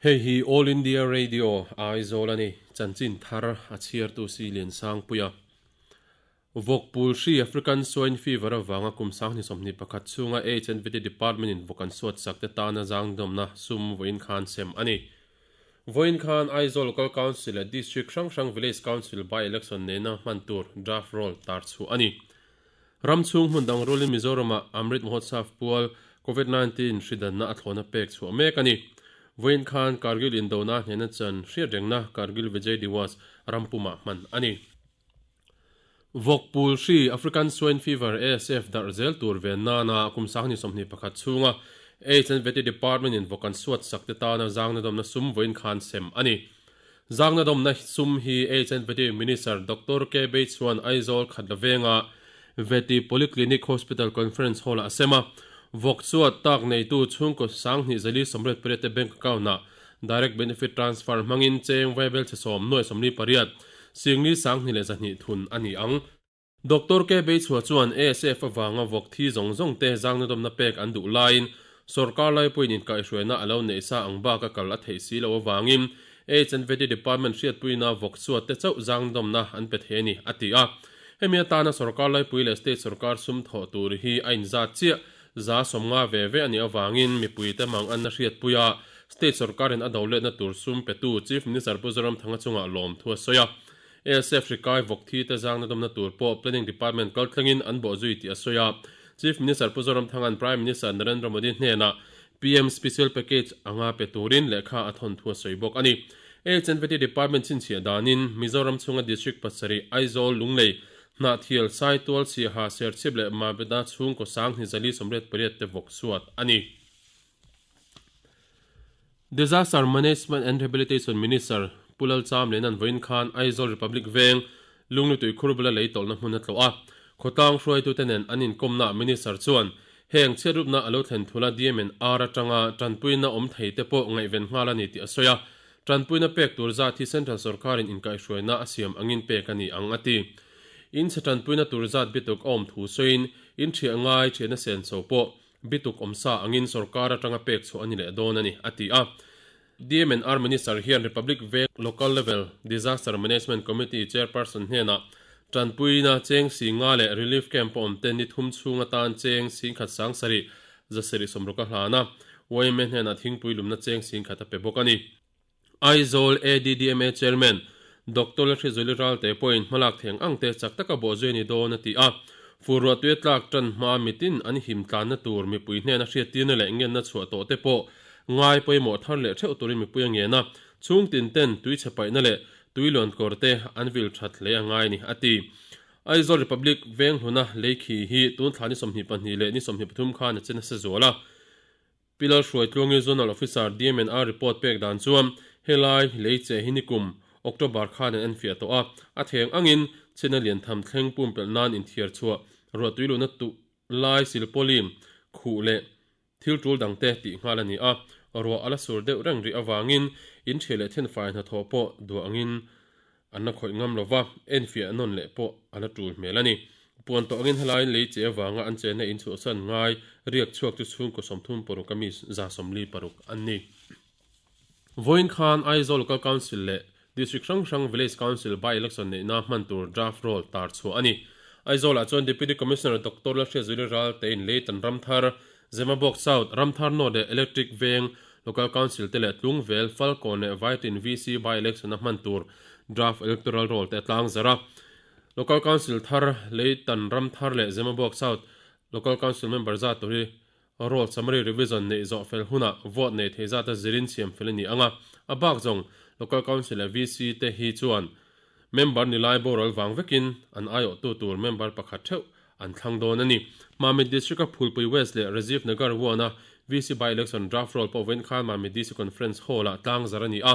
Hei hi All India Radio, Aizawl a ni. Chanchin thar a chhiartu si Liansangpuia. Vawk pul hri African Swine Fever avanga kum 2021 chhunga HNVT Department in vawk an suat sak te tana zangdawmna sum vawiin khan sem a ni. Vawiin khan Aizawl Local Council leh District hrang hrang Village Council by-election nena hman tur draft roll tar chhuah a ni. Ram chhung hmun dang rualin Mizoramah Amrit Mahotsav pual Covid 19 hridanna a thlawna pek chhuah mek a ni. Vawiin khan Kargil indona hnena chan hriatrengna Kargil Vijay Diwas ram pumah hman a ni. Vawk pul hri African Swine Fever, ASF, darh zel tur ven nana kum 2021 chhunga HNVT Department in vawk an suat sak te tana zangnadawmna sum vawiin khan sem a ni. Zangnadawmna sum hi HNVT Minister Doctor K Bei chuan Aizawl Khatla venga Veti Polyclinic Hospital Conference Hall-ah a sem a. Vawk chuat tak neitu chhungkaw 2408 te bank account-ah Direct Benefit Transfer hmangin cheng vaibel chhe sawm nuai 48, singli 2 leh 200 thun a ni ang. Doctor K Beichhua chuan ASF avanga vawk thi zawng zawng te zangnadawmna pek an duh laiin sorkar laipuiin inkaihhruaina a lo neih sa ang bak a kal a theih si loh avangin HNVT Department hriatpuina vawk chhuat te chauh zangnadawmna an pe thei a ni, a ti a. Hemi atana sorkar laipui leh state sorkar sum thawh tur hi a inzat chiah 50% ve ve a nih avangin mipuite mang anna hriatpui a, state sorkarin a do letna tur sum petu Chief Minister Pu Zoramthanga chungah lawmthu a sawi a. ASF hrikai vawk thi te zangna dawmna tur pawh Planning Department kal thlengin an bawh zui tih a sawi a. Chief Minister Pu Zoramthanga'n Prime Minister Narendra Modi hnenah PM Special Package anga pe turin lehkha a thawn thu a sawi bawk a ni. HNVT Department chhinchhiah danin Mizoram chhunga District pasarih, Aizawl, Lunglei, Hnahthial, Saitual, Siaha, Serchhip leh Mabeda chhungkaw 2488 te vawk chhuat a ni. Disaster Management and Rehabilitation Minister Pu Lalcham Lenan vawiin khan Aizawl Republic Veng Lunglutui Khurbula lei tawlhna hmun a tlawh a. Khawtlang hruaitute nen an inkawmnaah Minister chuan heng chhiatrupna a lo thlen thula DMNR atanga tanpuina awm thei te pawh ngaihven nghal a ni tih a sawi a. Tanpuina pek tur zat hi Central sorkarin inkaihhruaina a siam angin pek a ni ang a ti. In chhe tanpuina tur zat bituk a awm thu sawiin in thiah ngai thiahna senso pawh Bituk awmsa angin sorkar atanga pek chhuah a ni leh dawn a ni, a ti a. DMNR Minister hian Republic Veng Local Level Disaster Management Committee Chairperson hnenah tanpuina cheng singa leh Relief Camp a awmte ni thum chhung atan cheng singkhat sangsarih zasarih sawmruk a hlan a, yma hnenah thingpui lumna cheng singkhat a pe bawk a ni. Aizawl ADDMA Chairman Doctor Lalhriatzuali Ralte pawhin hmalak theng ang te chak taka bawhzui a ni dawn a ti a. Fur ruahtuia tlak tan hma mitin an him tlanna tur mipui hnena hriattirna leh ngenna chhuah tawh te pawh ngai pawimawh thar leh theuh turin mipui a ngen a, chhung tin ten tui chhe paihna leh tui luan kawr te an vil that hle a ngai a ni, a ti. Aizawl Republic Venghluna leikhi hi tun thla ni 22 leh ni 23 khan a che nasa zual a. Pi Lalhruaitluangi Zonal Officer DMNR report pek dan chuan helai leiche hi nikum October khan an enfiah tawh a, a theng angin chhina lian tham thleng pumpelh nan inthiar chhuah ruahtui luhna tuh lai silpawlim khuh leh thil tul dangte tih nghal a ni a, ruah a la sur deuh reng rih avangin inthiah leh thenfai hnathawh pawh duah angin An la khawih ngam lova, enfiah nawn leh pawh a la tul hmel a ni. Puan tawh angin helaiin lei che avanga an chenna in chhuahsan ngai riak chhuak chu chhungkaw 36 a mi 76 an ni. Vawiin khan Aizawl Local Council leh District hrang hrang Village Council by-election neihna hman tur draft roll tar chhuah a ni. Aizawlah chuan Deputy Commissioner Doctor Lalhriatzuali Ralte in Leitan Ramthar, Zemabawk South, Ramthar North leh Electric Veng Local Council te leh Tlungvel, Falkawn leh Vaitin VC by-election a hman tur draft electoral roll te a tlang zarh a. Local Council thar, Leitan Ramthar leh Zemabawk South Local Council member zat tur hi roll summary revision neih zawh fel hunah vote nei thei zata zirin siam fel a ni ang a. A bak zawng Local Council leh VC te hi chuan member ni lai boral vang vekin an aiawhtu tur member pakhat theuh an thlang dawn a ni. Mamit District-a Phulpui West leh Rajiv Nagar One-a VC by-election draft roll pawh vawiin khan Mamit DC Conference Hall-ah tlang zarh a ni a.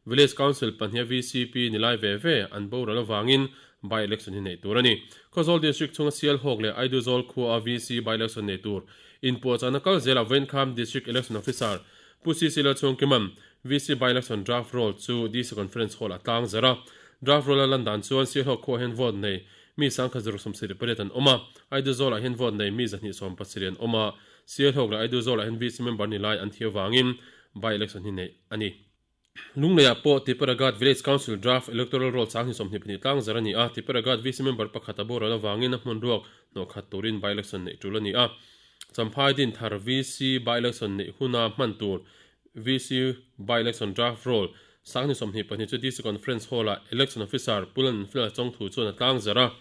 Village Council pahniha VCP ni lai ve ve an boral avangin by-election hi neih tur a ni. Khawzawl District chhunga Sialhawk leh Aiduzawl khuaa VC by-election nei tur inpuahchahna kal zelah vawiin khan District Election Officer Pu CC Lalchhungkima'n VC by-election draft roll chu DC Conference Hall-ah tlang zarh a. Draft roll-a lan dan chuan Sialhawk khuaah hian vote nei Mi 1078 an awm a, Aiduzawlah hian vote nei mi 270 an awm a, Sialhawk leh Aiduzawlah hian VC member ni lai an thi avangin by-election hi neih a ni. Lungleiah pawh Tipperaghat Village Council Draft Electoral Roll 2022 tlang zar a ni a, Tipperaghat VC member pakhat a boral avangin a hmun ruak hnawh khat turin by-election neih tul a ni a. Champhai Dinthar VC by-election neih huna hman tur VC by-election draft roll 2024 chu DC Conference Hall-ah Election Officer Pu Lalnunfela Chawngthu chuan a tlang zar a.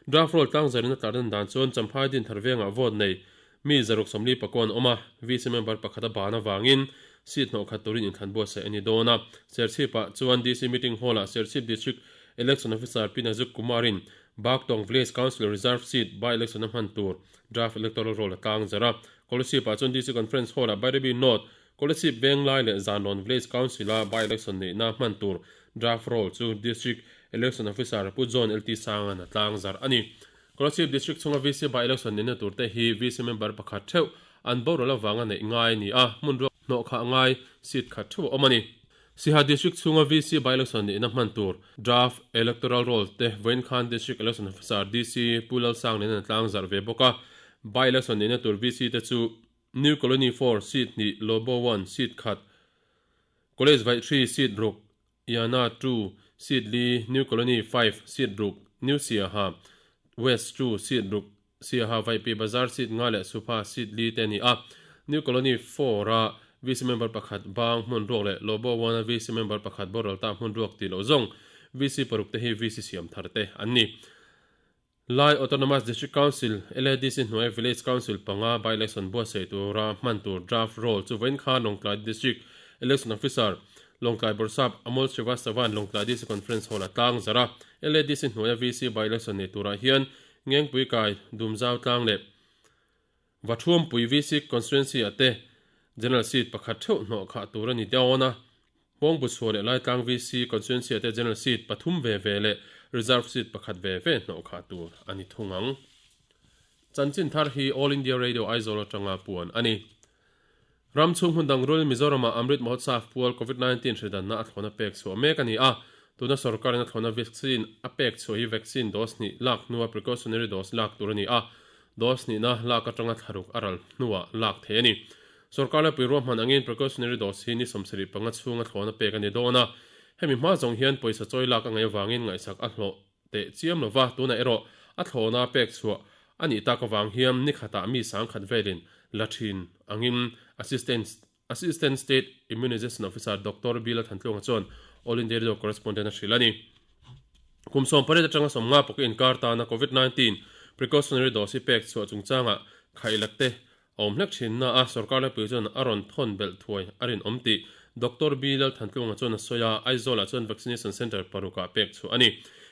Draft roll tlang zarin a tlar dan dan chuan Champhai Dinthar vengah vote nei Mi 149 an awm a, VC member pakhat a ban avangin seat hnawh khat turin inthlan buatsaih a ni dawn a. Serchhip-ah chuan DC Meeting Hall-ah Serchhip District Election Officer Pi Nazuk Kumar-in Baktawng Village Council Reserve Seat by-election a hman tur Draft Electoral Roll a tlang zar a. Kolasib-ah chuan DC Conference Hall-ah Bairabi North, Kolasib Venglai leh Zanlawn Village Council-a by-election neihna hman tur Draft Roll chu District Election Officer Pu John LT Sanga'n a tlang zar a ni. Kolasib District chhunga VC by-election nihna tur te hi VC member pakhat theuh an boral avanga neih ngai a ni a, hmun ruak hnawh khah ngai seat khat theuh a awm a ni. Siha District chhunga VC by-election nihna hman tur Draft Electoral Roll te vawiin khan District Election Officer, DC, Pu Lalsang nen an tlang zarh ve bawk a. By-election nihna tur VC te chu New Colony 4 seat hnih, Lobo 1 seat khat, College Vaih 3 seat ruk, Yana 2, seat li, New Colony 5, seat ruk, New Siaha, West 2, seat ruk, Siaha Vaipi Bazar seat nga leh Supha seat li te a ni a. New Colony 4 a VC member pakhat bang hmun ruak leh Lobo 1 a VC member pakhat boral ta hmun ruak tih loh zawng VC paruk te hi VC siam thar te an ni. Lai Autonomous District Council, LADC, hnuaia Village Council panga by-election buatsaih tura hman tur draft roll chu vawiin khan Lawngtlai District Election Officer, Lawngtlai Bawrhsap Amol Srivastava'n Lawngtlai DC Conference Hall-a tlang zarh a. LADC hnuaia VC by-election nei turah hian Ngengpui Kai, Dumzau Tlang leh Vathuampui VC Constituency-ah te General Seat pakhat theuh hnawh khah tur a ni dawn a. Hmawngbu chhuah leh Laitlang VC Constituency-ah te General Seat pathum ve ve leh Reserve Seat pakhat ve ve hnawh khah tur a ni thung ang. Chanchin thar hi All India Radio Aizawl atanga puan a ni. Ram chhung hmun dang rul Mizoramah Amrit Mahotsav pual Covid 19 hridanna a thlawna pek chhuah mek a ni a. Tuna sorkarin a thlawna vaccine a pek chhuah hi vaccine dose hnih lak hnua precautionary dose lak tur a ni a. Dose hnihna lak atanga thlaruk a ral hnuah lak theih a ni. Sorkar laipui ruahman angin precautionary dose hi ni 75 chhunga thlawna pek a ni dawn a. Hemi hma zawng hian pawisa chawi lak a ngaih avangin ngaihsak a hlawh teh chiam lova, tunah erawh a thlawna pek chhuah a nih tak avang hian ni khatah mi sangkhat velin la thin angin Assistant Assistant State Immunization Officer Doctor Bila Thantluanga chuan All India Radio correspondent a hrilh a ni. Kum 18 atanga 50 pawh inkar tana Covid 19 precautionary dose hi pek chhuah chungchangah khailak te a awm hlek thin na a, sorkar laipui chuan a rawn thawn belh thuai a rinawm tih Doctor B Lalthantlunga chuan a sawi a, Aizawl-ah chuan vaccination centre parukah pek chhuah a ni.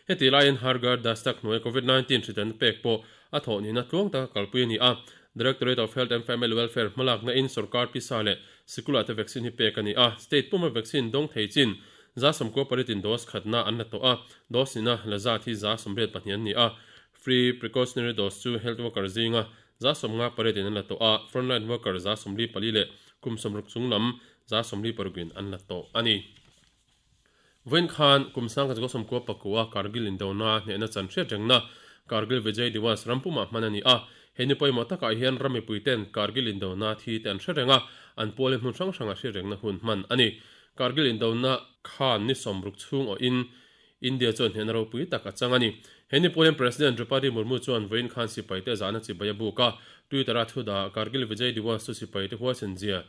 Hetih laiin Har Ghar Dastak hnuaia Covid 19 hridanna pek pawh a thawh nihna tluang taka kalpui a ni a, Directorate of Health and Family Welfare hmalakna in sorkar pisa leh sikula te vaccine hi pek a ni a, state puma vaccine dawng thei chin 98% dose khatna an la tawh a, dose nihna la zat hi 82% an ni a, free precautionary dose chu health worker zinga 58% an la tawh a, frontline worker 44% leh kum 60 chung lam 46% an la tawh a ni. Vawiin khan kum 1999 Kargil indona hnehna chan hriat rengna Kargil Vijay Diwas ram pumah hman a ni a. He ni pawimawh takah hian ram mipuiten Kargil indona thi te an hre reng a, an pualin hmun hrang hrangah hriat rengna hun hman a ni. Kargil indona khan ni 60 chhung awhin India chuan hnehna ropui tak a chang a ni. He ni pawhin President Draupadi Murmu chuan vawiin khan sipaite zahna chibai a buk a, Twitter-a thu dah Kargil Vijay Diwas chu sipaite huaisen zia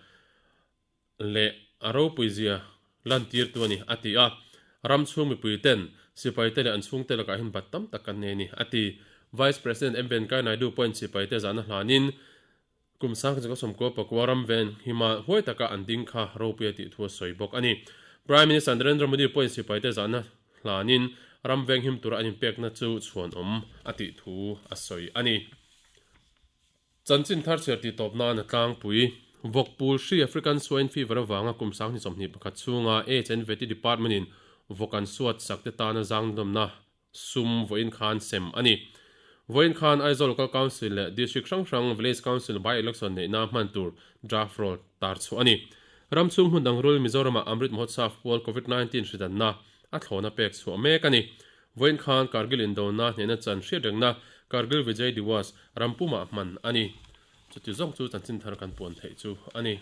leh a ropui zia lantirtu a ni, a ti a. Ram chhung mipui ten sipaite leh an chhungte lakah hian bat tam tak kan nei a ni, a ti. Vice President M Venkaiah Naidu pawhin sipaite zahna hlanin kum 1994 ram ven hima huai taka an ding kha ropui a tih thu a sawi bawk a ni. Prime Minister Narendra Modi pawhin sipaite zahna hlanin ram veng him tura an inpekna chu chhuanawm a tih thu a sawi a ni. Chanchin thar chhiar tih tawp nan a tlangpui. Vawkpul hri African Swine Fever avanga kum 2021 chhunga HNVT Department in vawk an suat sak te tana zangdawmna sum vawiin khan sem a ni. Vawiin khan Aizawl Local Council leh District hrang hrang Village Council by-election neihna hman tur draft roll tar chhuah a ni. Ram chhung hmun dang rul Mizoramah Amrit Mahotsav pual Covid 19 hridanna a thlawna pek chhuah mek a ni. Vawiin khan Kargil indona hnehna chan hriat rengna Kargil Vijay Diwas ram pumah hman a ni. Chuti zawng chu chanchin thar kan puan theih chu a ni.